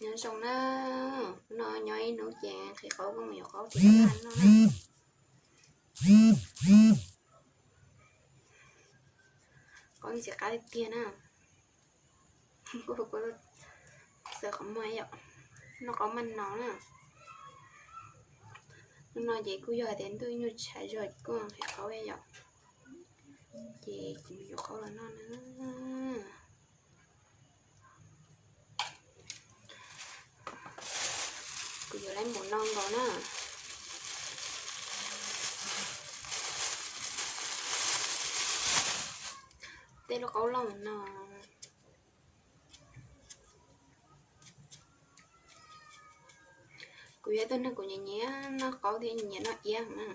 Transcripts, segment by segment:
Nyob zoo na, no nyob ib hnub ces nqhis qaub koj mus yuav qaub ces noj na. Qaub ntxim qab tiag tiag na. Kuv txawv qhov muag yom, noj qaub maj no na. Hnub no ces kuj yog tias ntuj nyuag tshav zog kuj nqhis qaub yom, ces kuv mus yuav qaub los noj na. Kuv yuav lawv npaum no nkaus na. Tej lub qaub loj no. Kuv yog ib tug neeg kuv nyiam nyiam noj qaub thiab nyiam noj iab na.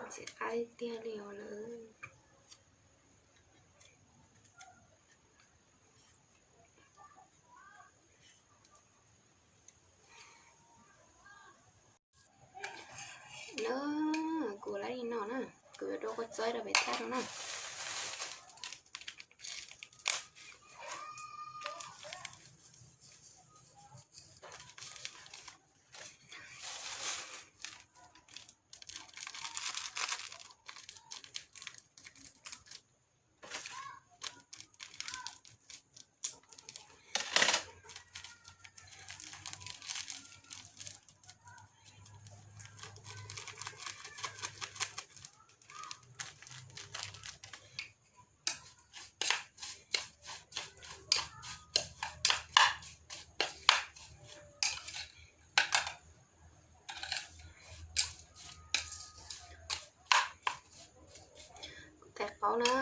Ntxim qab tiag li os lawm. Na, kuv lawv li no na, kuv yuav rau kua txob rau pem thaj rau na. Kuv tais qaub na.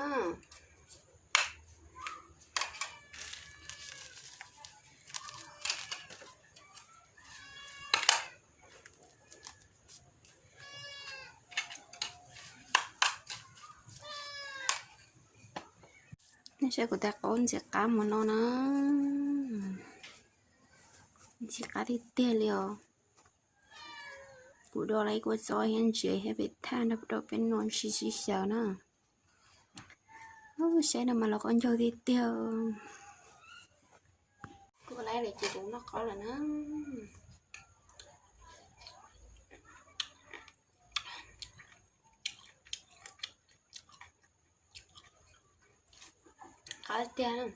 Nej saib kuv tais qaub ntxim qab mus no na. Ntxim qab tiag tiag li os. Kuv do lawv ib kua txob thiab ntses thiab pem thaj nrog rau peb noj sib sib xyaw na. Saib no mas los qaub ncaug tiag tiag. Kuv lawv lawm ces kuv noj qaub lawm na. Qab tiag.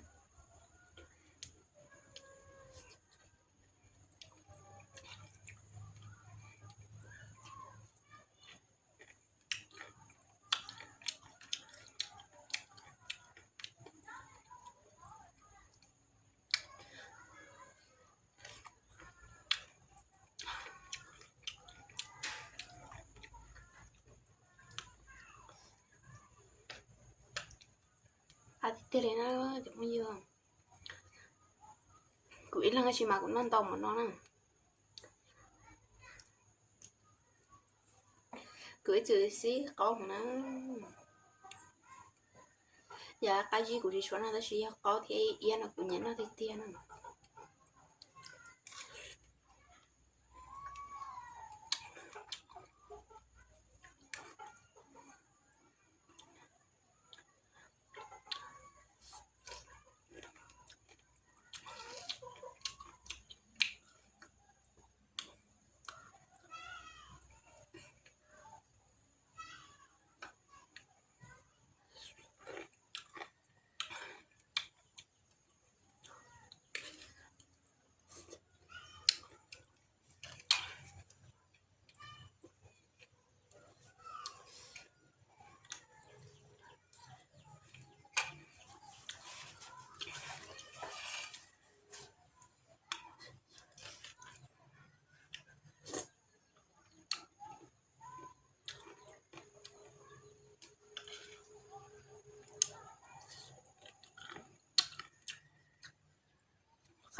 Qab tiag tiag li na cov phooj ywg. Kuv ib leeg tab sis mas kuv noj ntau mus no na. Kuv ib txwm sib qaub hov na. Yog qab zib kuv tsis tshua noj tab sis yog qaub thiab iab no kuv nyiam noj tiag tiag na.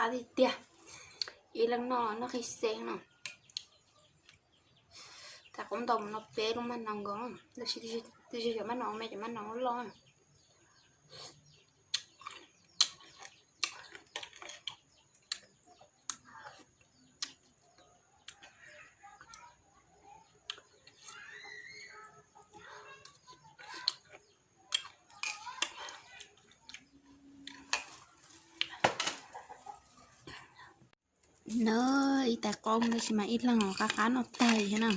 qab tiag tiag. Ib leeg noj noj qhib xeeb no. Tais qaub ntaus mus no peb lub maj noog nkaus, tab sis twb tsis yog maj noog me, cov maj noog loj. Na, ib tais qaub tab sis mas ib leeg qab qab noj tag thiab na.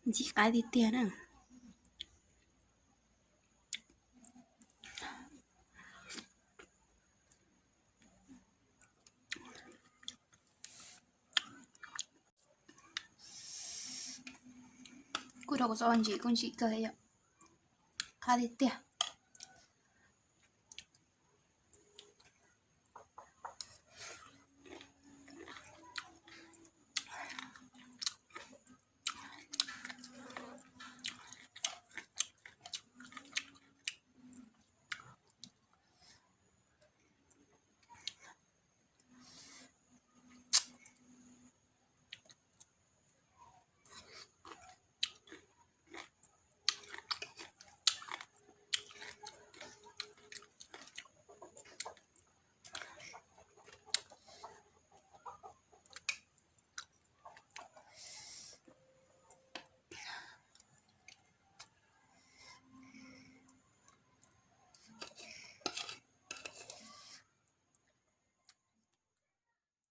Ntxim qab tiag tiag na. Kuj rau kuv txoj ntsim kuj ntsim kawg yom. Qab tiag tiag.